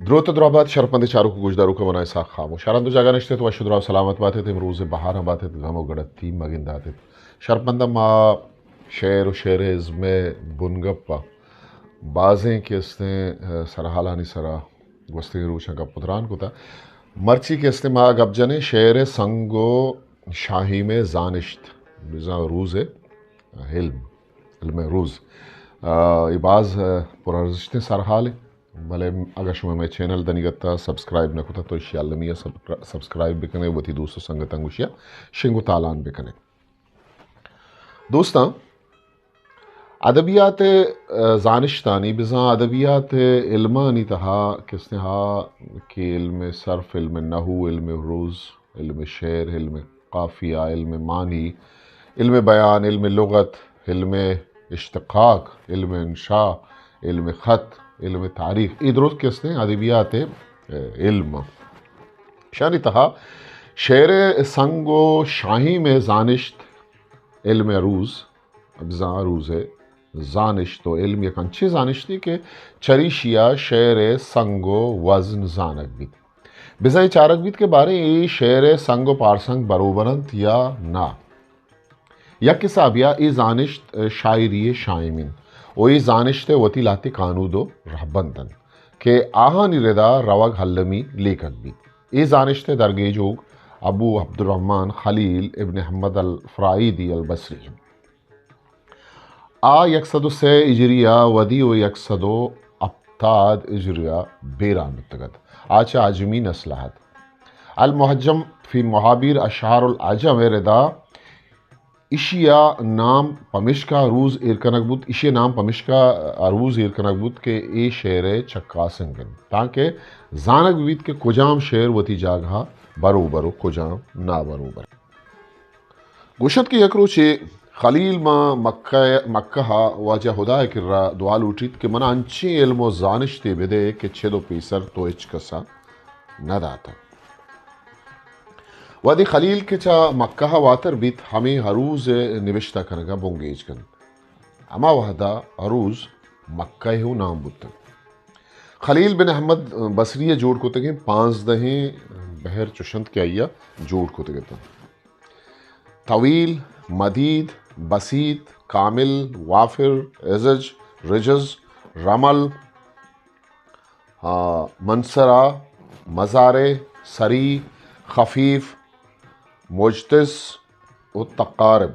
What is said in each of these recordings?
دروت ءُ دراہ بات شرپمندیں چاروک ءُ گوشداروکاں، من آں اسحاق خاموش۔ شرّ اَنت ءُ جاگہ نشت ات، وش ءُ دراہ ءُ سلامت بات ات، امروز ءِ بہاراں بات ات، غم ءُ گڑتی مگندات ات۔ شرّ ءُ منداں، ما شعر ءُ شعر ازم ءِ بنگپ ءَ بازیں کہ استیں، آ، سرحالانی سرا گوستگیں روچاں گپ ءُ تران کتہ۔ مرچی کہ استیں ما گپ جنیں شعر ءِ سنگ ءُ شاہیم ءِ زانشت، بزاں روز ءِ علم، علم روز۔ آ، اے باز، آ، پرارزشتیں سرحالے، بلے اگر شما مئے چینل دنیگت ءَ سبسکرائب نہ کتہ تو ایشی المی ءَ سبسکرائب بکنے، وتی دوست ءُ سنگتاں گوشی ءَ شنگ ءُ تالان بکنے۔ دوستاں، ادبیات ءِ، آ، زانشتانی، بزاں ادبیات ءِ علمانی تہا کہ استیں ہا کہ علم صرف، علم نحو، علم روز، علم شعر، علم قافیہ، علم معنی، علم بیان، علم لغت، علم اشتقاق، علم انشاء، علم خط، علم تاریخ، اے درست کہ استیں ادبیات ءِ، آ، علم۔ شانی تہا شعر ءِ سنگ ءُ شاہیم ءِ زانشت، علم روز، بزاں روز ءِ زانشت ءُ علم یک انچیں زانشتے کہ چریشی ءَ شعر ءِ سنگ ءُ وزن زانگ بیت۔ بزاں اے چارگ بیت کہ باریں اے شعر ءِ سنگ ءُ پارسنگ بروبر اَنت یا نہ۔ یک حسابے ءَ اے زانشت شاعری ءِ شاہیم اِنت ءُ اے زانشت ءِ وتی لہتے کانود ءُ رہبند اَنت کہ آہانی ردا روگ المی لیکگ بیت۔ اے زانشت ءِ درگیجوک ابو عبدالرحمن خلیل ابن احمد الفرائیدی البصری اِنت۔ آ یک سد ءُ سے ہجری ءَ ودی ءُ یک سد ءُ ہپتاد ہجری ءَ بیران بوتگ اَت۔ آ چہ عجمی نسل ءَ اَت۔ المحجم فی محابیر اشعار العجم ءِ ردا ایشی ءِ نام پمیشکا عروض ایر کنگ بوت، ایشی ءِ نام پمیشکا عروض ایر کنگ بوت کہ اے شعر ءِ چکاسنگ اِنت، تانکہ زانگ بہ بیت کہ کجام شعر وتی جاگہ ءَ بروبر ءُ کجام نابروبر۔ گوشنت کہ یک روچے خلیل ماں مکہ، مکہ ءَ واجہ ہدا ءِ کرا دعا لوٹیت کہ منا انچیں علم ءُ زانشتے بدے کہ چد ءُ پیسر تو ہچ کس ءَ نہ داتگ۔ وہدے خلیل کہ چہ مکہ ءَ واتر بیت، ہمے عروض ءِ نبشتہ کنگ ءَ بنگیج کنت۔ ہما وہد ءَ عروض مکہ ءِ ہوں نام بوتگ۔ خلیل بن احمد بصری ءِ جوڑ کتگیں پانزدہیں بحر چشنت کہ آئی ءَ جوڑ کتگ اتنت۔ طویل، مدید، بسیط، کامل، وافر، عزج، رجز، رمل، آ، منصرہ، مزارع، سریع، خفیف، مجتز و تقارب۔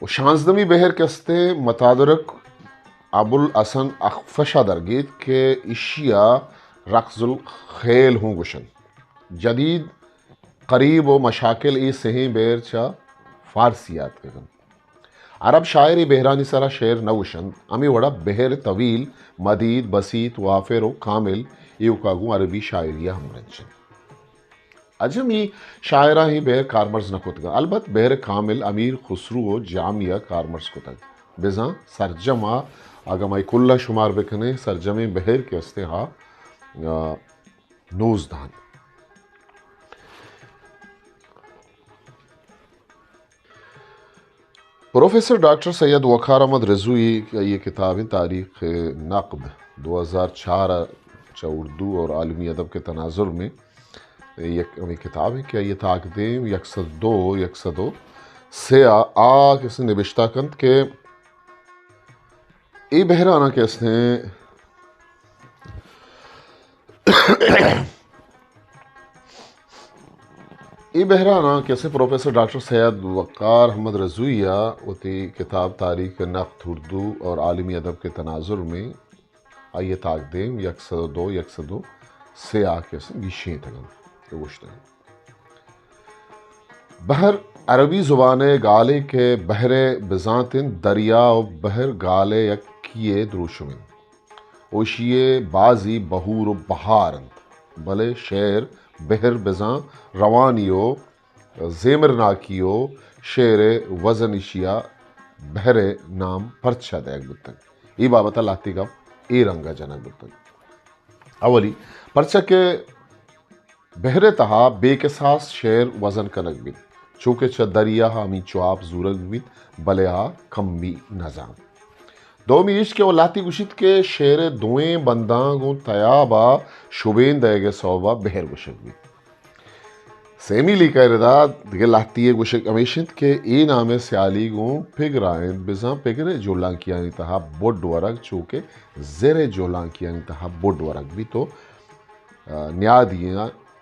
و شانزدمی بحر کہ استیں متادرک ابوالحسن اخفش ءَ درگیت کہ ایشی ءَ رکض الخیل ہوں گوشنت۔ جدید، قریب و مشاکل اے سہیں بحر چہ فارسی ءَ آتکگ انت۔ عرب شاعر اے بحرانی سرا شعر نہ گوشنت، ہمے وڑا بحر طویل، مدید، بسیط، وافر و کامل ایوکا گوں عربی شاعری ءَ ہمرنج انت۔ عجمی شاعراں اے بحر کارمرز نہ کتگ۔ البت بحر کامل امیر خسرو و جامی ءَ کارمرز کتگ۔ بزاں سرجم ءَ اگاں ما اے کل ءَ شمار بکنیں، سرجمیں بحر کہ استیں ہا، آ، نوزدہ انت۔ پروفیسر ڈاکٹر سید وقار احمد رضوی ءِ آئی ءِ کتاب انت تاریخ نقد، دو ہزار چار ءَ چہ اردو اور عالمی ادب کے تناظر میں یک ہمے کتاب انت کہ آئی ءِ تاکدیم یک سد دو، یک سد و سے ءَ آ کسے نبشتہ کنت کہ اے بحراناں کہ استیں اے بحراناں کہ استیں پروفیسر ڈاکٹر سید وقار احمد رضوی ءَ وتی کتاب تاریخ نقد اردو اور عالمی ادب کے تناظر میں آئی ءِ تاکدیم یک سد و دو، یک سد و سے ءَ کہ استیں گیشینتگ انت، گوشتگ انت۔ بحر عربی زبان ءِ گالے کہ بحر ءِ بزانت انت، دریا و بحر گال ءِ یکے ءِ دروشم انت۔ و ایشی ءِ بازی بہور و بہار انت، بلے شعر بحر بزاں روانی و زیمرناکی و شعر ءِ وزن ایشی ءَ بحر ءِ نام پرچا دئیگ بوتگ؟ اے بابت ءَ لہتے گپ اے رنگ ءَ جنگ بوتگ۔ اولی، پرچا کہ بحر ءِ تہا بے کساس شعر وزن کنگ بیت، چو کہ چہ دریا ءَ ہمینچو آپ زورگ بیت، بلے آ کمی نہ زانت۔ دومی ایش کہ او لہتی گوشیت کہ شعر ءِ دوئیں بنداں گوں تیاب ءَ شبین دئیگ ءِ سوب ءَ بہر گوشگ بیت۔ سیمی لیکہ ءِ ردا دگہ لہتی ءِ گوشگ ہمیش انت کہ اے نام ءِ سیالی گوں پگر ءَ انت، بزاں پگر ءِ جہلانکیانی تہا بڈ ورگ چو کہ زر ءِ جہلانکیانی تہا بڈ ورگ بیت و، آ، نیادی،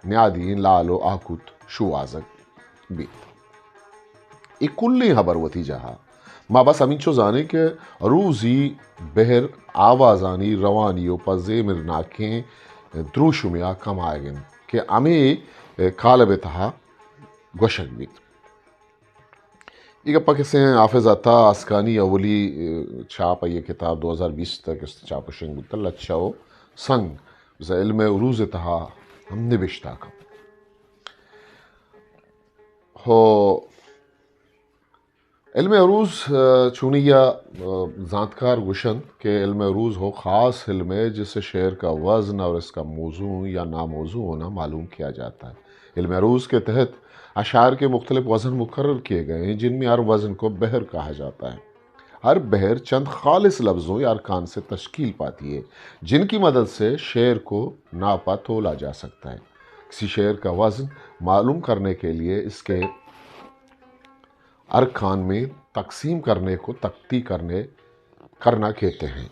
نیادی لال و آکوت شوہازگ بیت۔ اے کلیں ہبر وتی جاہ ءَ۔ ما بس ہمینچو زانیں کہ عروضی بہر آوازانی روانی و پہ زیمرناکیں دروشمے ءَ کمائگ انت کہ ہمے کالب ءِ تہا گوشگ بیت۔ اے گپ ءَ کہ استیں حافظ عطا آسکانی اولی، اے، چاپ، آئی ءِ کتاب دو ہزار بیست ءَ کہ استیں چاپ و شنگ بوتگ، لچہ و سنگ، بزاں علم عروض ءِ تہا ہم نبشتہ کنت۔ ہو، علم عروض، آ، چونی ءَ، آ، زانتکار گوشنت کہ علم عروض ہو خاص علم ہے جسے شعر کا وزن اور اس کا موزون یا ناموزون ہونا معلوم کیا جاتا ہے۔ علم عروض کے تحت اشعار کے مختلف وزن مقرر کیے گئے ہیں، جن میں ہر وزن کو بحر کہا جاتا ہے۔ ہر بحر چند خالص لفظوں یا ارکان سے تشکیل پاتی ہے، جن کی مدد سے شعر کو ناپا تولا جا سکتا ہے۔ کسی شعر کا وزن معلوم کرنے کے لیے اس کے ارکان میں تقسیم کرنے کو تقطیع کرنے، کرنا کہتے ہیں۔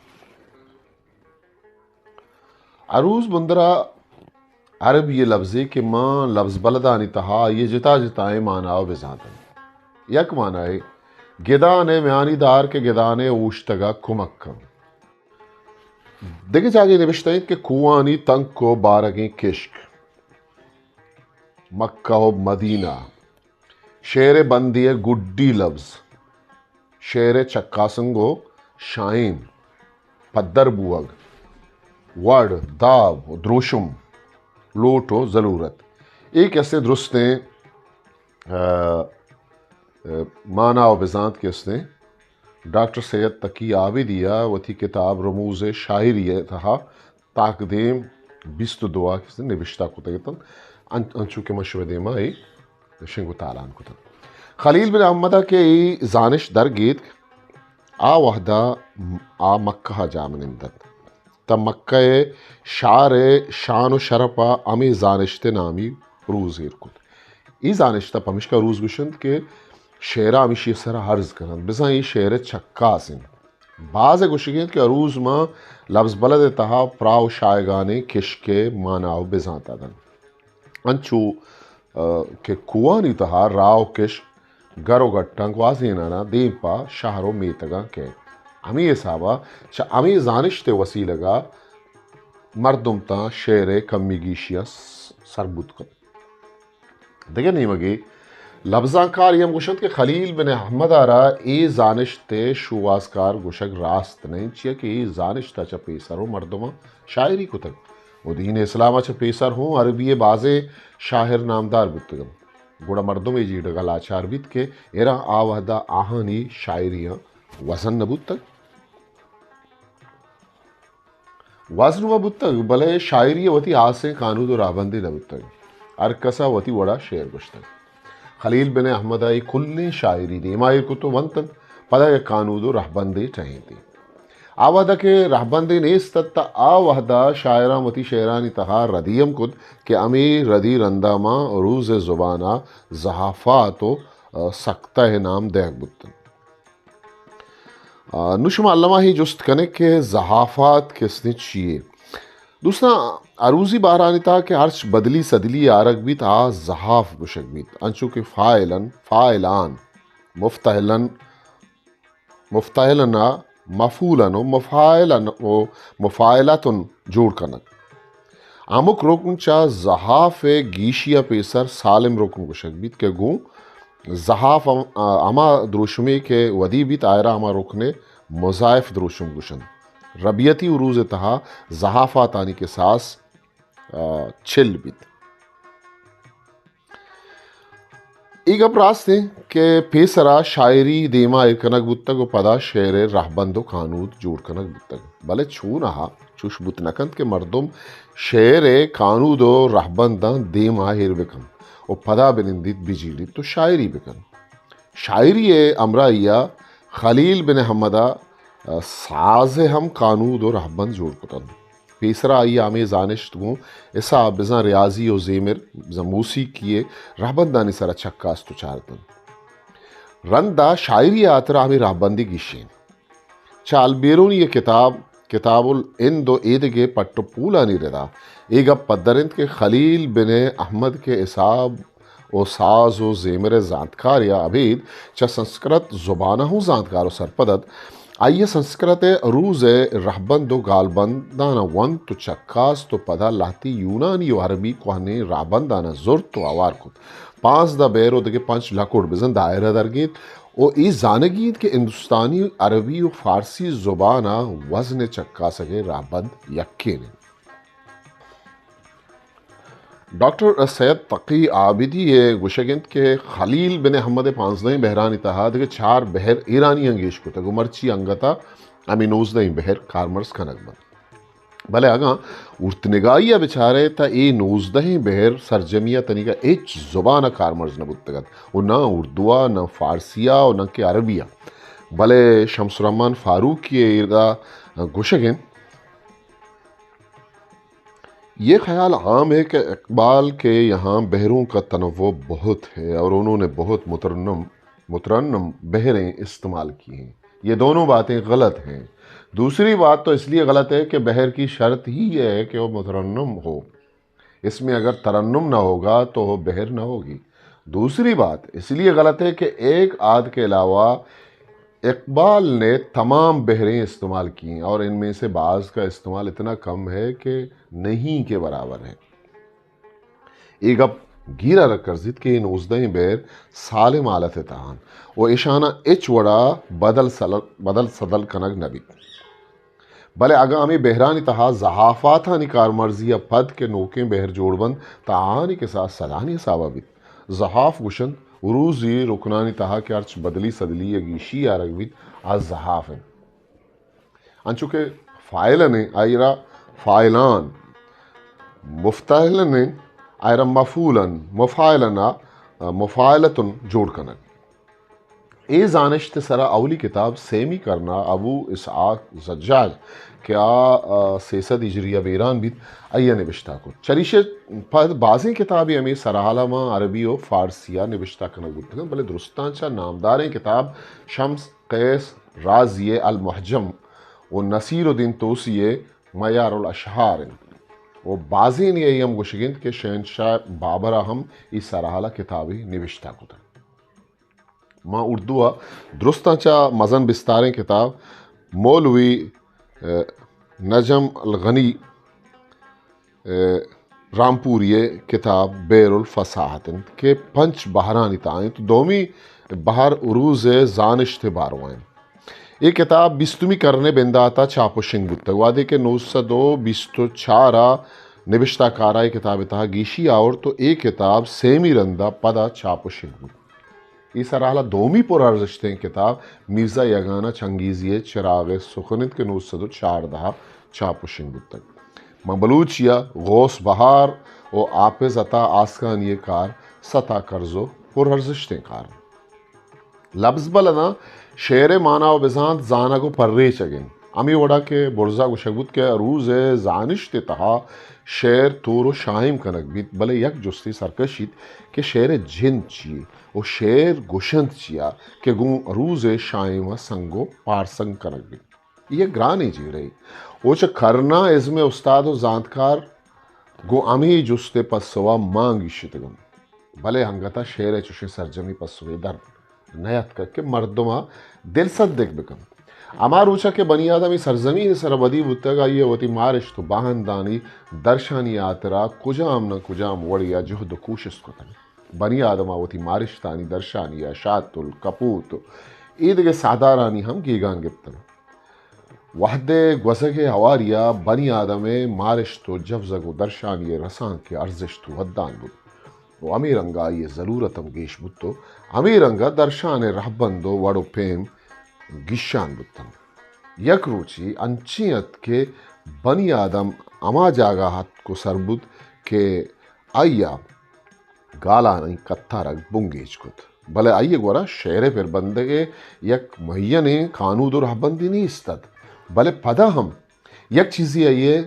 عروض بندرا عربی لفظے کہ ما لفظ بلدانی تہا یہ جتا جتائیں مانا و بزانتن۔ یک مانا ہے گدان میانی دار کہ گدان اوشتگا کمک کن۔ دگہ جاگے نبشتہ انت کہ کوہانی تنک و بارگیں کشک، مکہ و مدینہ، شعر بندی ءِ گڈی لبز، شعر ءِ چکاسنگ و شائین، پدر بوگ، وڑ، داب و دروشم، لوٹ و ضلورت۔ اے کہ استیں درستیں، آ، آ، مانا و بزانت کہ استیں۔ ڈاکٹر سید تقی عابدی ءَ وتی کتاب رموز شاعری ءِ تہا تاکدیم بیست و دو ءَ کہ نبشتہ کتگ اتنت، ان-، انچو کہ من شمئے دیما اے شنگ و تالان کتگ۔ خلیل بن احمد ءَ کہ اے زانش در گیتک، آ وہدا آ مکہ ءَ جاہ منند ات۔ تاں مکہ ءِ شہر ءِ شان و شرپ ءَ ہمے زانشت ءِ نامی روز ایر کت۔ اے زانشت ءَ پمشکا روز گوشنت کہ شعر ءَ ہمیشی ءِ سرا عرض کننت، بزاں اے شعر ءِ چکاس انت۔ باز ءَ گوشگ انت کہ عروض ماں لبز بلد ءِ تہا پراہ و شاہگانیں کشک ءِ مانا و بزانت ءَ دنت۔ انچو، آ، کہ کوہانی تہا راہ و کشک، گر و گٹاں گوازینانا دیم پہ شہر و میتگاں کئیت۔ ہمے حسابا چہ ہمے زانشت ءِ وسیلگا مردم تاں شعر ءِ کمی گیشیاں س-، سربوت کنت۔ دگہ نیمگے لبزانکار اے ہم گوشنت کہ خلیل بن احمد ءَ را اے زانشت ءِ شوہازکار گوشگ راست نہ انت، چیا کہ اے زانشت ءَ چہ پیسر و مردماں شاعری کتگ و دین اسلام ءَ چہ پیسر ہوں عربی ءِ بازیں شاعر نامدار بوتگ انت۔ گڑا مردم اے جیڑگ ءَ لاچار بیت کہ اراں آ وہدا آہانی شاعریاں وزن نہ بوتگ۔ وزن و بوتگ، بلے شاعری ءِ وتی ہاسیں کانود و راہبندے نہ بوتگ۔ ہر کس ءَ وتی وڑا شعر گوشتگ۔ خلیل بن احمد ءَ اے کلیں شاعری دیما ایر کت و ونت انت، پدا یک کانود و راہبندے ٹہینت۔ آ وہدا کہ راہبندے نیست ات، تہ آ وہدا شاعراں وتی شعرانی تہا ردی ہم کت کہ ہمے ردی رندا ماں عروض ءِ زبان ءَ زحافات و، آ، سکتہ ءِ نام دئیگ بوتنت۔ آ، نوں شما الما اے جست کنے کہ زحافات کہ استیں چی یے؟ دوستاں، عروضی بہرانی تہا کہ ہرچ بدلی سدلی آرگ بیت، آ زحاف گوشگ بیت۔ انچو کہ فاعلن، فاعلان، مفتعلن، مفتعلن ءَ مفعولن و مفاعلن و مفاعلتن جوڑ کنگ۔ ہمک رکن چہ زحاف ءِ گیشی ءَ پیسر سالم رکن گوشگ بیت کہ گوں زحاف ہم-، ہما دروشمے کہ ودی بیت، آئرا ہما رکن ءِ مضاعف دروشم گوشنت۔ ربیتی عروض ءِ تہا زحافاتانی کساس، آ، چل بیت۔ اے گپ راست انت کہ پیسرا شاعری دیما ایر کنگ بوتگ و پدا شعر ءِ رہبند و کانود جوڑ کنگ بوتگ، بلے چوناہا چوش بوت نہ کنت کہ مردم شعر ءِ کانود و رہبنداں دیما ایر بکنت و پدا بنندیت، بجیڑیت و شاعری بکنت۔ شاعری ءِ ہمراہی ءَ خلیل بن احمد ءَ ساز ء ہم کانود و رہبند جوڑ کتنت۔ پیسرا آئی ء ہمے زانشت گوں حساب، بزاں ریاضی و زیمر، بزاں موسیقی ء رہبندانی سرا چکاست و چاردنت۔ رندا شاعری ء ہاترا ہمے رہبندی گیشینت۔ چہ البیرونی ء کتاب، کتاب الہند و ایدگہ پٹ و پولانی ردا اے گپ پدر انت کہ خلیل بن احمد کہ حساب و ساز و زیمر ء زانتکارے ء ابید چہ سنسکرت زبان ء ہوں زانتکار و سرپد ات، آئی ء سنسکرت ء عروض ء رہبند و گالبندان ء ونت و چکاست و پدا لہتی یونانی و عربی کوہنیں رہبندان ء زرت و ہوار کت۔ پانزدہ بحر و دگہ پنچ لکوڑ بزاں دائرہ درگیت و اے زانگی انت کہ ہندوستانی، عربی و فارسی زبان ء وزن ء چکاسگ ء رہبند یکین انت۔ ڈاکٹر سید تقی عابدی ء گوشگ انت کہ خلیل بن احمد ء پانزدہیں بحرانی تہا دگہ چار بحر ایرانیاں گیش کتگ و مرچی انگت ء ہمے نوزدہیں بحر کارمرز کنگ بنت۔ بلے اگاں ارتنگائی ء بچارئے تہ اے نوزدہیں بحر سرجمی ء تنیگا ہچ زبان ء کارمرز نہ بوتگ ات و نہ اردو ء، نہ فارسی ء و نہ کہ عربی ء۔ بلے شمس الرحمن فاروقی ء ایرا گوشگ انت، یہ خیال عام ہے کہ اقبال کے یہاں بحروں کا تنوع بہت ہے اور انہوں نے بہت مترنم مترنم بحریں استعمال کی ہیں۔ یہ دونوں باتیں غلط ہیں۔ دوسری بات تو اس لیے غلط ہے کہ بحر کی شرط ہی یہ ہے کہ وہ مترنم ہو۔ اس میں اگر ترنم نہ ہوگا تو وہ بحر نہ ہوگی۔ دوسری بات اس لیے غلط ہے کہ ایک آدھ کے علاوہ اقبال نے تمام بحریں استعمال کی ہیں اور ان میں سے بعض کا استعمال اتنا کم ہے کہ نہیں کے برابر ہے۔ اے گپ گیرا رکرزیت کہ اے نوزدہیں بحر سالم حالت ء تہا انت و ایشاناں ہچ وڑا بدل سل-، بدل سدل کنگ نہ بیت۔ بلے اگاں ہمے بحرانی تہا زحافاتانی کارمرزی ء پد کہ نوکیں بحر جوڑ بنت، تہ آہانی کساس سدانی حساب ء بیت۔ زحاف گوشنت، عروضی رکنانی تہا کہ ہرچ بدلی سدلی ء گیشی آرگ بیت، آ زحاف انت۔ انچو کہ فاعلن ء، آئرا فاعلان، مفتعلن ء، آئرا مفعولن، مفاعلن ء مفاعلتن جوڑ کنگ۔ اے زانشت ء سرا اولی کتاب سیمی کرنا ابو اسحاق زجاج کہ آ، آ، سیصد ہجری ء بیران بیت، آئی ء نبشتہ کت۔ چریشی ء پد بازیں کتابے ہمے سرحال ء ماں عربی و فارسی ء نبشتہ کنگ بوتگ انت، بلے درستاں چہ نامداریں کتاب شمس قیس رازی ء المحجم و نصیر الدین طوسی ء معیار الاشعار انت و بازینے ء ہم گوشگ انت کہ شہنشاہ بابر ء ہم اے سرحال ء کتابے نبشتہ کتگ۔ ما اردو ء درستاں چہ مزن بستاریں کتاب مولوی، ء، نجم الغنی ء رامپوری ء کتاب بحر الفصاحت انت کہ پنچ بحرانی تہا انت۔ دومی بحر عروض ء زانشت ء باروا انت۔ اے کتاب بیستمی کرن ء بندات ء چاپ و شنگ بوتگ۔ وہدے کہ نو سد و بیست و چار ء نبشتہ کار ء اے کتاب ء تہا گیشی آورت و اے کتاب سیمی رند ء پدا چاپ و شنگ بوت۔ اے سرحال ء دومی پر ارزشتیں کتاب میرزا یگانہ چنگیزی ء چراغ ء سخن انت کہ نو سد و چاردہ ء چاپ و شنگ بوتگ۔ ماں بلوچی ء غوث بہار و حافظ عطا آسکانی ء کار ستا کرز و پر ارزشتیں کار انت۔ لبز بلداں شعر ء مانا و بزانت زانگ و پریچگ انت۔ ہمے وڑا کہ برزا گوشگ بوت کہ عروض ء زانشت ء تہا شعر تور و شاہیم کنگ بیت، بلے یک جستے سرکشیت کہ شعر ء جند چی یے و شعر گوشنت چیا کہ گوں عروض ء شاہیم ء سنگ و پارسنگ کنگ بیت۔ اے یک گرانیں جیڑہے۔ و چہ کرنا ازم ء استاد و زانتکار گوں ہمے جست ء پسو ء مان گیشتگ انت۔ بلے انگت ء شعر ء چشیں سرجمی پسوے در نیاتکگ کہ مردم ء دلسدک بکنت۔ ہما روچ ء کہ بنی آدم اے سرزمین ء سر ء بدی بوتگ، آئی ء وتی مارشت و باہندانی درشانی ہاترا کجام نہ کجام وڑے ء جہد و کوشست کتگ۔ بنی آدم ء وتی مارشتانی درشانی ء شاتل، کپوت و اے دگہ ساہدارانی ہم گیگان گپتگ۔ وہد ء گوزگ ء ہواری ء بنی آدم ء مارشت و جوزگ و درشانی ء رسانک ء ارزشت ودان بوت و ہمے رنگ ء آئی ء ضلورت ہم گیش بوت و ہمے رنگ ء درشان ء رہبند و وڑ و پیم گیشان بوت انت۔ یک روچے انچیں ات کہ بنی آدم ہما جاگہ ء اتک و سر بوت کہ آئی ء گالانی کتارگ بنگیج کت۔ بلے آئی ء گورا شعر ء پر بندگ ء یک معینیں کانود و رہبندی نیست ات، بلے پدا ہم یک چیزے آئی ء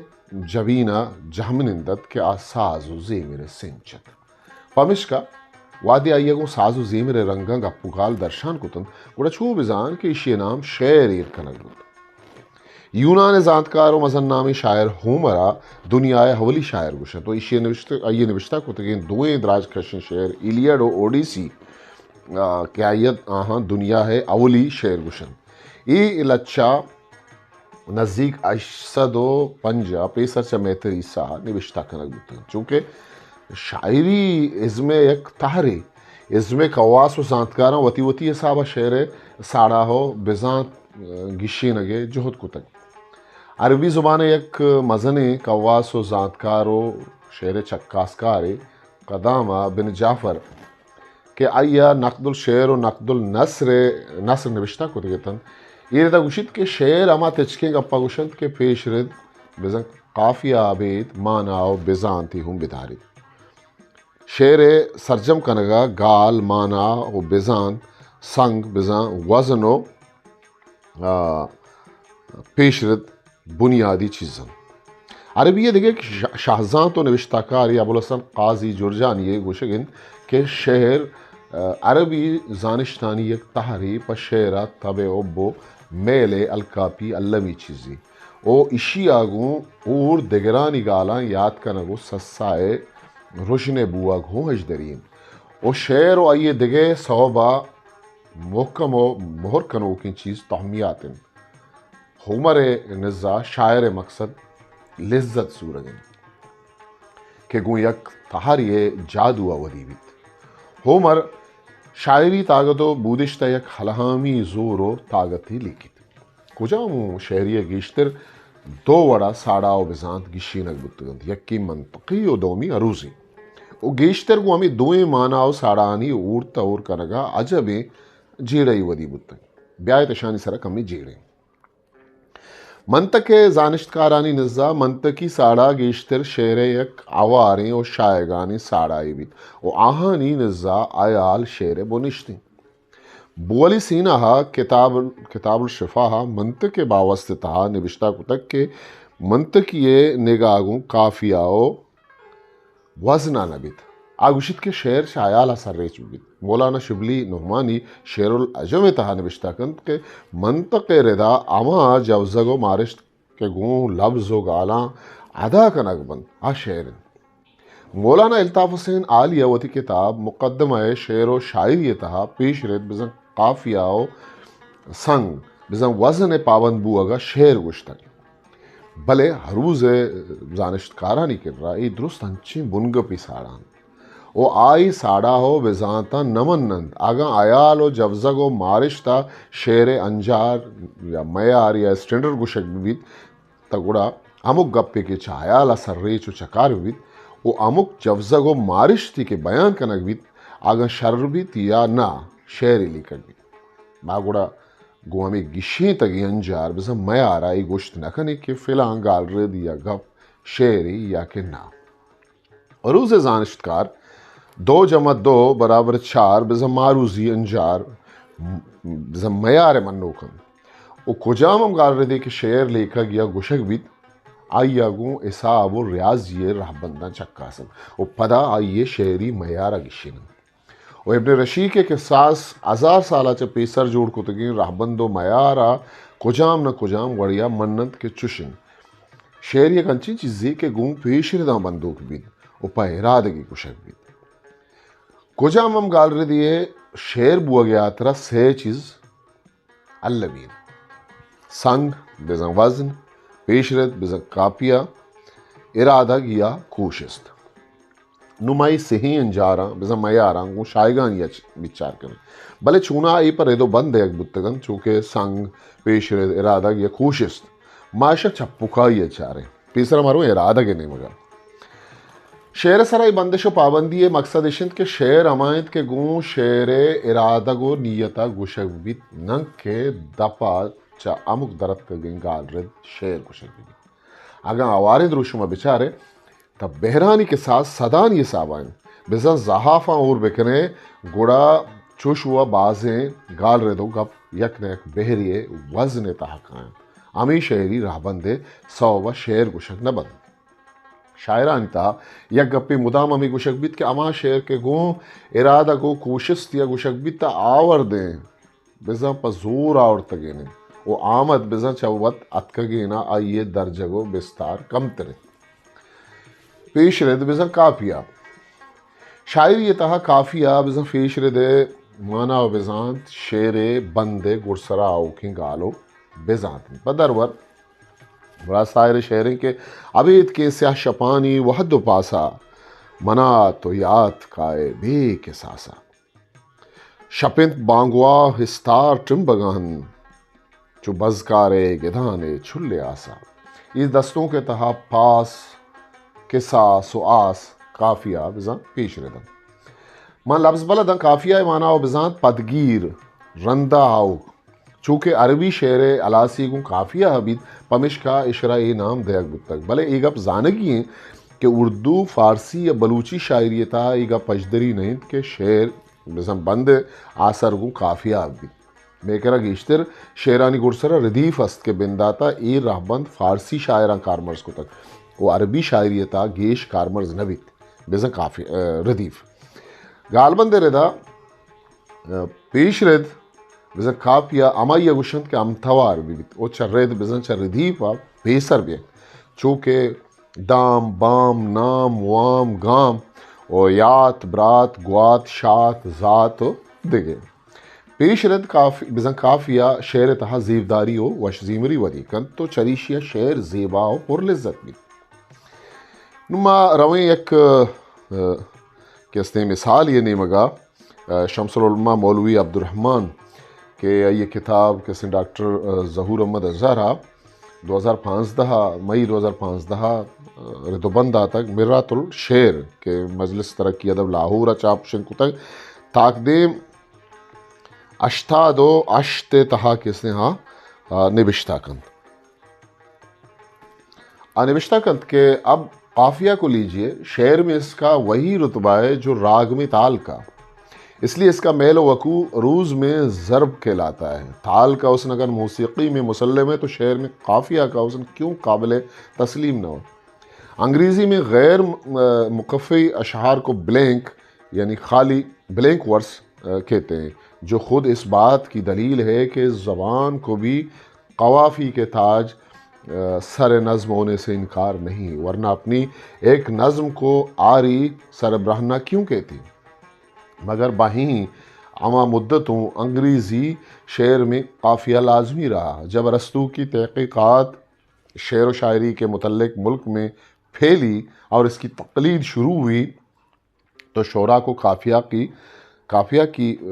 جبین ء جہمنند ات کہ آ ساز و زیمر ء سنچ ات۔ پمشکا وہدے آئی ء گوں ساز و زیمر ء رنگاں گپ و گال درشان کتنت، گڑا چو بزان کہ ایشی ء نام شعر ایر کنگ بوت۔ یونان ء زانتکار و مزن نامیں شاعر ہومر ء دنیا ء اولی شاعر گوشنت و ایشی ء نوشتہ، آئی ء نوشتہ کتگیں دوئیں دراج کشیں شعر ایلیڈ و اوڈیسی، آ، کہ آئی ء آہاں دنیا ء اولی شعر گوشنت۔ اے لچہ نزیک ہشت سد و پنجاہ پیسر چہ مہتر عیسیٰ نبشتہ کنگ بوتگ، چونکہ شاعری ازم ء یک تہرے، ازم ء کواس و زانتکاراں وتی وتی حساب ء شعر ء ساڑاہ و بزانت گیشینگ ء جہد کتگ۔ عربی زبان ء یک مزنیں کواس و زانتکار و شعر ء چکاسکارے قدامہ بن جعفر کہ آئی ء نقد الشعر و نقد النثر ء نثر نبشتہ کتگ اتنت، اے ردا گوشیت کہ شعر ہما تچکیں گپا گوشنت کہ پیش رد بزاں قافیہ ء ابید مانا و بزانتی ہم بداریت۔ شعر ء سرجم کنگ ء گال، مانا و بزانت، سنگ، بزاں وزن و، آ، پیش رد بنیادی چیز انت۔ عربی ء دگہ یک ش-، شاہزانت و نوشتہ کارے ابوالحسن قاضی جرجانی ء گوشگ انت کہ شعر، آ، عربی زانشتانی یک تہرے، پہ شعر ء تب ء حب و میل ء الکاپی المی چیزے و ایشی ء گوں اور دگرانی گالاں یات کنگ و سسا ء رژن ء بوہگ ہوں ہژدری انت و شعر و آئی ء دگہ سوب ء محکم و مہر کنوکیں چیز تہمیات انت۔ ہومر ء نزا شاعر ء مقصد لذت زورگ انت کہ گوں یک تہرے ء جادو ء ودی بیت۔ ہومر شاعری تاگت و بودشت ء یک ہلہامی زور و تاگتے لیکیت۔ کجام اوں شعری ء گیشتر دو وڑا ساڑا و بزانت گیشینگ بوتگ انت، یکے منطقی و دومی عروضی۔ و گیشتر گوں ہمے دوئیں مانا و ساڑاہانی اورت ء ہور کنگا عجبیں جیڑہی ودی بوتگ۔ بیایت اشانی سرا کمے جیڑیں۔ منطق ء زانشتکارانی نزا منطقی ساڑا گیشتر شعر ء یک ہواریں و شایگانیں ساڑاے بیت و آہانی نزا ہیال شعر ء بنشت انت۔ بولی سینا ء کتاب، کتاب الشفا ء منطق ء باوست ء تہا نبشتہ کتگ کہ منطقی ء نگاہ گوں قافیہ و وزن ء نہ بیت۔ آ گوشیت کہ شعر چہ ہیال ء سرریچ بہ بیت۔ مولانا شبلی نعمانی شعر العجم ء تہا نبشتہ کنت کہ منطق ء ردا ہما جوزگ و مارشت کہ گوں لبز و گالاں ادا کنگ بنت، آ شعر انت۔ مولانا الطاف حسین عالی ء وتی کتاب مقدمہ شعر و شاعری ء تہا پیش رد بزاں قافیہ و سنگ، بزاں وزن ء پابند بوہگ ء شعر گوشتگ۔ بلے ہروز ء زانشتکارانی کرا اے درست انچیں بنگپی ساڑا انت و آ اے ساڑا و بزانتاں نہ مننت۔ اگاں ہیال و جوزگ و مارشت ء شعر ء انجار یا معیار یا اسٹینڈرڈ گوشگ بہ بیت، تہ گڑا ہمک گپے کہ چہ ہیال ء سرریچ و چکار بہ بیت و ہمک جوزگ و مارشتی کہ بیان کنگ بیت، اگاں شر بیت یا نہ، شعرے لیکگ بیت۔ ما گڑا گوں ہمے گیشینتگیں انجار بزاں میار ء اے گوشت نہ کنیں کہ فلاں گالرد یا گپ شعرے یا کہ نہ۔ عروض ء زانشتکار دو جمع دو برابر چار بزاں معروضی انجار بزاں میار ء منوک انت و کجام ہم گالردے کہ شعر لیکگ یا گوشگ بیت، آئی ء گوں حساب و ریاضی ء رہبنداں چکاسنت و پدا آئی ء شعری میار ء گیشیننت۔ و ابن رشیق ء کساس ہزار سال ء چہ پیسر جوڑ کتگیں رہبند و میار ء کجام نہ کجام وڑے ء مننت کہ چش انت۔ شعر یک انچیں چیزے کہ گوں پیش رداں بندوک بیت و پہ ارادگے گوشگ بیت۔ کجام ہم گالردے ء شعر بوگ ء ہاترا سئے چیز المی انت۔ سنگ بزاں وزن، پیش رد بزاں کاپیہ، ارادگ یا کوشست۔ نوں ما اے سہیں انجاراں بزاں میاراں گوں شایگانی ء چ-، بچار کنیں۔ بلے چوناہا اے پہ رد و بند دئیگ بوتگ انت، چو کہ سنگ، پیش رد، ارادگ یا کوشست، ما اشاں چپکائی ء چاریں۔ پیسر ء ما رویں ارادگ ء نیمگ ء۔ شعر ء سرا اے بندش و پابندی ء مقصد اش انت کہ شعر ہما انت کہ گوں شعر ء ارادگ و نیت ء گوشگ بیت، نہ کہ دپ ء چہ ہمک درتکگیں گالرد شعر گوشگ بیت۔ اگاں ہواریں دروشم ء بچارئے، تہ بحرانی کساس سدانی حساب ء انت۔ بزاں زہافاں ہور بکنئے، گڑا چوش و بازیں گالرد و گپ یک نہ یک بحرے ءِ وزن ءِ تہا کاینت۔ ہمے شعری رہبند ءِ سوب ءَ شعر گوشگ نہ بنت۔ شاعرانی تہا یک گپے مدام ہمے گوشگ بیت کہ ہما شعر کہ گوں ارادگ و کوشستے ءَ گوشگ بیت، آوردیں، بزاں پہ زور آورتگیں انت و آمد بزاں چہ وت اتکگیناں آئی ءِ درجگ و بستار کمتر انت۔ پیش رد بزاں قافیہ۔ شاعری ءِ تہا قافیہ بزاں پیش رد ءِ مانا و بزانت، شعر ءِ بند ءِ گڈسرا آؤکیں گال و بزانت انت۔ پہ درور، گڑا ساحر ءِ شعر انت کہ ابید کہ سیاہ شپانی وہد و پاسا، منا تو یات کائے بے کساسا۔ شپ انت بانگواہ استار ٹمبگاں، چو بزکارے گدانے چلے آسا۔ اے دستونک ءِ تہا پاس، کساس و آس قافیہ بزاں پیش ردن۔ من لبز بلداں، قافیہ ءِ مانا و بزانت پدگیر، رندا آؤک۔ چونکہ عربی شعر ءِ ہلاسی گوں قافیہ ءَ بیت، پمشکا اشرا اے نام دئیگ بوتگ۔ بلے اے گپ زانگی انت کہ اردو، فارسی یا بلوچی شاعری ءِ تہا اے گپ پژدری نہ انت کہ شعر بزاں بند ءِ آسر گوں قافیہ ءَ بیت۔ مئے کرا گیشتر شعرانی گڈسرا ردیف است کہ بنداتا اے رہبند فارسی شاعراں کارمرز کتگ و عربی شاعری ءِ تہا گیش کارمرز نہ بیت، بزاں قافی-، ردیف۔ گالبند ءِ ردا پیش رد بزاں قافیہ ہمائی ءَ گوشنت کہ ہمتوار بہ بیت و چہ رد بزاں چہ ردیف ءَ پیسر بہ انت، چو کہ دام، بام، نام، وام، گام و یات، برات، گوات، شات، زات و دگہ۔ پیش رد قافی-، بزاں قافیہ شعر ءِ تہا زیبداری و وشزیمری ودی کنت و چریشی ءَ شعر زیبا و پر لذت بیت۔ نوں ما رویں یک، ء، کہ استیں مثال ءِ نیمگا، ء، شمس العلماء مولوی عبدالرحمن کہ آئی ءِ کتاب کہ استیں ڈاکٹر، ء، ظہور احمد اظہر ءَ دو ہزار پانزدہ ءَ، مئی دو ہزار پانزدہ ءَ، ء، رد و بند داتگ، مرات الشعر کہ مجلس ترقی ادب لاہور ءَ چاپ شنگ کتگ، تاکدیم ہشتاد و ہشت ءِ تہا کہ استیں ہاں، ء، نبشتہ کنت۔ آ نبشتہ کنت کہ اب قافیہ کو لیجیے، شعر میں اس کا وہی رتبہ ہے جو راگ میں تال کا، اس لیے اس کا میل و وقوع عروض میں ضرب کہلاتا ہے۔ تال کا حسن اگر موسیقی میں مسلم ہے تو شعر میں قافیہ کا حسن کیوں قابل تسلیم نہ ہو؟ انگریزی میں غیر م-، مقفی اشعار کو بلینک، یعنی خالی، بلینک ورس، ء، کہتے ہیں، جو خود اس بات کی دلیل ہے کہ زبان کو بھی قوافی کے تاج، ء، سر نظم ہونے سے انکار نہیں، ورنہ اپنی ایک نظم کو آری سر برہنہ کیوں کہتی؟ مگر بہیں ہما مدتوں انگریزی شعر میں قافیہ لازمی رہا، جب ارسطو کی تحقیقات شعر و شاعری کے متعلق ملک میں پھیلی اور اس کی تقلید شروع ہوئی، تو شعراء کو قافیہ کی، قافیہ کی، ء،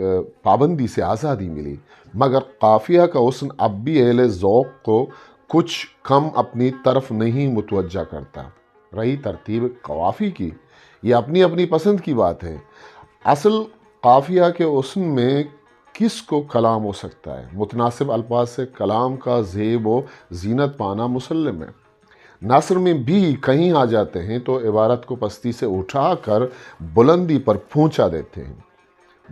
پابندی سے آزادی ملی، مگر قافیہ کا حسن اب بھی اہل ذوق کو کچھ کم اپنی طرف نہیں متوجہ کرتا۔ رہی ترتیب قوافی کی، یہ اپنی اپنی پسند کی بات ہے۔ اصل قافیہ کے حسن میں کس کو کلام ہو سکتا ہے؟ متناسب الفاظ سے کلام کا زیب و زینت پانا مسلم ہے۔ نثر میں بھی کہیں آ جاتے ہیں تو عبارت کو پستی سے اٹھا کر بلندی پر پہنچا دیتے ہیں،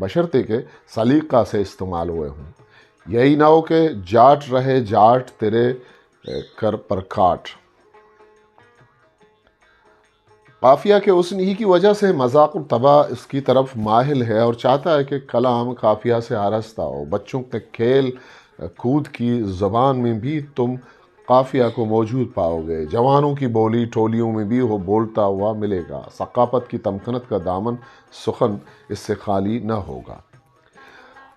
بشرطے کہ سلیقہ سے استعمال ہوئے ہوں۔ یہی نہ ہو کہ جاٹ رہے جاٹ تیرے، اے، کر پر کاٹ۔ قافیہ کے حسن ہی کی وجہ سے مذاق الطبع اس کی طرف مائل ہے اور چاہتا ہے کہ کلام قافیہ سے آراستہ ہو۔ بچوں کے کھیل کود کی زبان میں بھی تم قافیہ کو موجود پاؤ گے۔ جوانوں کی بولی ٹولیوں میں بھی وہ بولتا ہوا ملے گا۔ ثقافت کی تمکنت کا دامن سخن اس سے خالی نہ ہوگا۔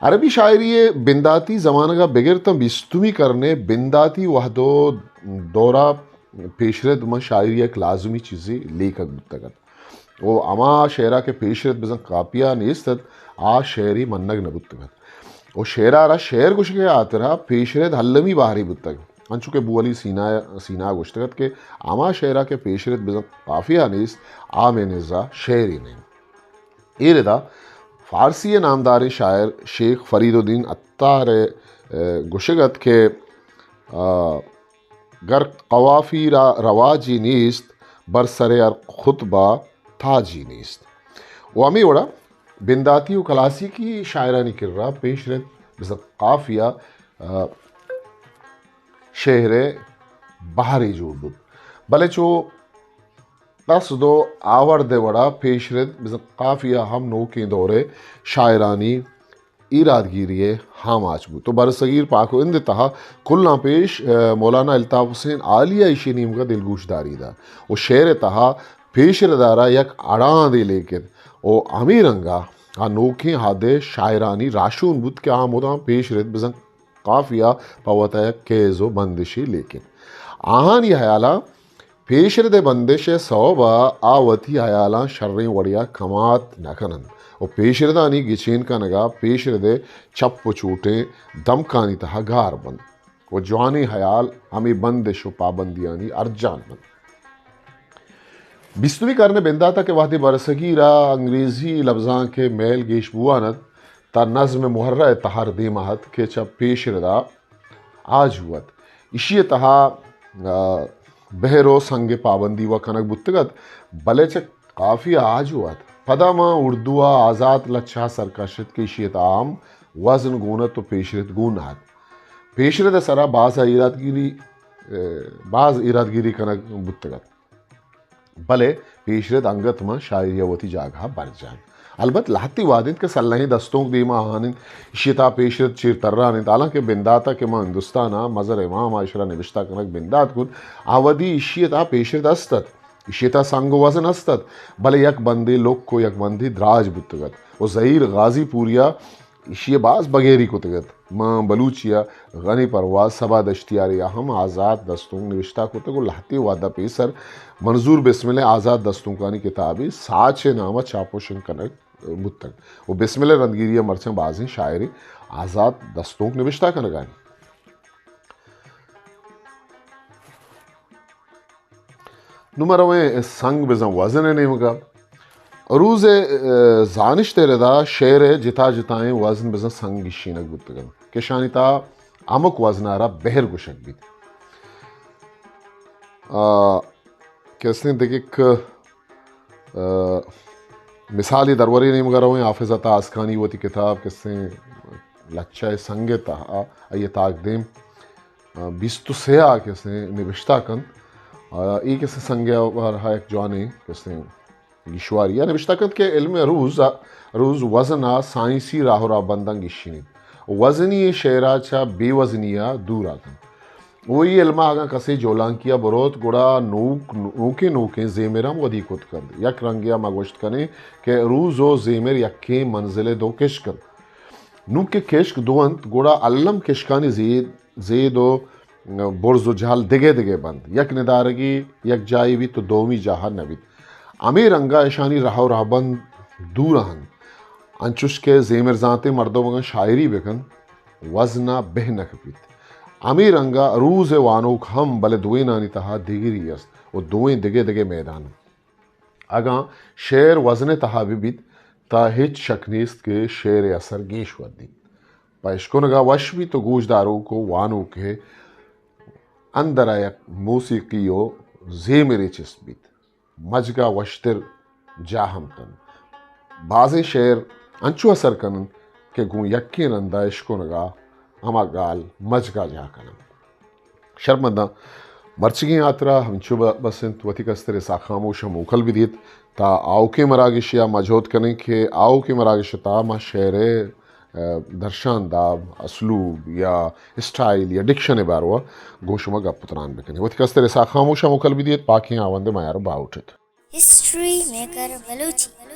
عربی شاعری ءِ بنداتی زمانگ ءَ بگر تاں بیستمی کرن ءِ بنداتی وھد ءُ دور ءَ پیشرد ماں شاعری ءِ یک لازمی چیزے لیکگ بوتگ اَت۔ ءُ ھما شعر ءَ کہ پیشرد بزاں قافیہ نیست اَت، آ شعرے منگ نہ بوتگ اَت۔ ءُ شعر ءَ را شعر گوشگ ءِ ھاترا پیشرد المی بھرے بوتگ۔ انچو کہ بو علی سینا، سینا ءَ گوشتگ اَت کہ ھما شعر ءَ کہ پیشرد بزاں قافیہ نیست، آ مئے نز ءَ شعرے نہ اِنت۔ اے رد ءَ فارسی ءِ نامداریں شاعر شیخ فرید الدین عطار ءِ، ءَ، گوشگ اَت کہ، ءَ، گر قوافی را رواجی نیست، بر سر ہر خطبہ تاجی نیست۔ ءُ ھمے وڑ ءَ بنداتی و کلاسیکی شاعرانی کرا پیش رد بزاں قافیہ، آ، شعر ءِ بہرے جوڑ بوت، بلے چو قصد و آورد ءِ وڑا پیش رد بزاں قافیہ ہم نوکیں دور ءِ شاعرانی ایرادگیری ءِ آماچ بوت و برصغیر پاک و ہند ءِ تہا کلاں پیش، آ، مولانا الطاف حسین عالی ءَ ایشی ءِ نیمگ ءَ دلگوشداری دات و شعر ءِ تہا پیش رد ءَ را یک اڑاندے لیکت و ہمے رنگ ءَ آ نوکیں ہد ءِ شاعرانی راہشون بوت کہ آ مدام پیش رد بزاں قافیہ پہ وتا یک کیز و بندشے لیکت۔ آہانی ہیالاں پیش رد ءِ بندش ءِ سوب ءَ آ وتی ہیالاں شریں وڑے ءَ کمات نہ کن انت و پیش ردانی گچین کنگ ءَ پیش رد ءِ چپ و چوٹیں دمکانی تہا گار بنت و جوانیں ہیال ہمے بندش و پابندیانی ارجان بنت۔ بیستمی کرن ءِ بندات ءَ کہ وہدے برصغیر ءَ انگریزی لبزانک ءِ میل گیش بوان ات، تاں نظم محرہ ءِ تہر دیم ءَ ات کہ چہ پیش رد ءَ آجو ات۔ ایشی ءِ تہا، آ، بحر و سنگ ءِ پابندی و کنگ بوتگ ات، بلے چہ قافیہ آجو ات۔ پدا ماں اردو ءَ آزات لچہ ءَ سر کشت کہ ایشی ءِ تہا ہم وزن گون ات و پیش رد گون نہ ات۔ پیش رد ءِ سرا باز ایرادگیری، آ، باز ایرادگیری کنگ بوتگ ات۔ بلے پیش رد انگت ماں شاعری ءَ وتی جاگہ ءَ برجاہ انت۔ البت لہتے وہد انت کہ سلہیں دستونک دیم ءَ آہان انت، ایشی ءِ تہا پیش رد چیر تران انت، حالانکہ بندات ءَ کہ ماں ہندوستان ءَ مظہر امام ءَ ایشرا نبشتہ کنگ بندات کت، آ وہدی ایشی ءِ تہا پیش رد است ات، ایشی ءِ تہا سنگ و وزن است ات، بلے یک بندے لک و یک بندے دراج بوتگ ات و زہیر غازی پوری ءَ ایشی ءَ باز بگیری کتگ ات۔ ماں بلوچی ءَ غنی پرواز، صبا دشتیاری ءَ ہم آزات دستونک نبشتہ کتگ و لہتے وہد ءَ پیسر منظور بسمل ءِ آزات دستونکانی کتابے ساچ ءِ نام ءَ چاپ و شنگ کنگ بوتگ و بسمل ءِ رندگیری ءَ مرچاں بازیں شاعرے آزات دستونک نبشتہ کنگ ءَ انت۔ نوں ما رویں سنگ بزاں وزن ءِ نیمگ ءَ۔ عروض ءِ، آ، زانشت ءِ ردا شعر ءِ جتا جتائیں وزن بزاں سنگ گیشینگ بوتگ انت کہ اشانی تہا ہمک وزن ءَ را بحر گوشگ بیت۔ آ، کسیں دگہ یک، آ، مثالی درورے نیمگ ءَ رویں، حافظ عطا آسکانی وتی کتاب کسیں لچہ ءِ سنگ ءِ تہا آئی ءِ تاکدیم، آ، بیست و سے ءَ کسیں نبشتہ کنت۔ آ، اے کسیں سنگ ءِ بارہ ءَ یک جوانیں کسیں گیشواری ءَ نبشتہ کنت کہ علم عروض، عروض وزن ءَ سائنسی راہ و رہبنداں گیشینیت۔ وزنی شعر ءَ چہ بے وزنی ءَ دور ءَ کنت۔ و اے علم ءَ اگاں کسے جولانکی ءَ بروت، گڑا نوک، نوکیں نوکیں زیمر ہم ودی کت کنت۔ یک رنگے ءَ ما گوشت کنیں کہ عروض و زیمر یکیں منزل ءِ دو کشک انت۔ نوں کہ کشک دو انت، گڑا الم کشکانی زید، زید و برز و جہل دگہ دگہ بنت۔ یک ندارگی یک جاہے بیت و دومی جاہ ءَ نہ بیت۔ ہمے رنگ ءَ اشانی راہ و رہبند دور ءَ انت۔ انچوش کہ زیمر زانتیں مردم اگاں شاعری بہ کنت، وزن ءَ بہ نہ کپیت۔ ہمے رنگ ءَ عروض ءِ وانوک ہم، بلے دوئینانی تہا دگری است و دوئیں دگہ دگہ میدان انت۔ اگاں شعر وزن ءِ تہا بہ بیت، تہ ہچ شک نیست کہ شعر ءِ اثر گیش ودیت۔ پہ اشکنگ ءَ وش بیت و گوشداروک و وانوک ءِ اندر ءَ یک موسیقی و زیمرے چست بیت۔ مجگ ءَ وشتر جاہ ہم کنت۔ بازیں شعر انچو اثر کننت کہ گوں یکیں رند ءَ اشکنگ ءَ ہما گال مجگ ءَ جاہ کننت۔ شرمنداں، مرچیگیں ہاترا ہمچو ب-، بس انت، وتی کستر اسحاق خاموش ءَ موکل بدیت تا آؤکیں مراگشے ءَ ما جہد کنیں کہ آؤکیں مراگش ءِ تہا ما شعر ءِ، ءَ، درشان داب، اسلوب یا اسٹائل یا ڈکشن ءِ باروا گوں شما گپ و تران بکنیں۔ وتی کستر اسحاق خاموش ءَ موکل بدیت، پاکیں ہاوند ءِ میار و باہوٹ ات۔ History maker Balochi.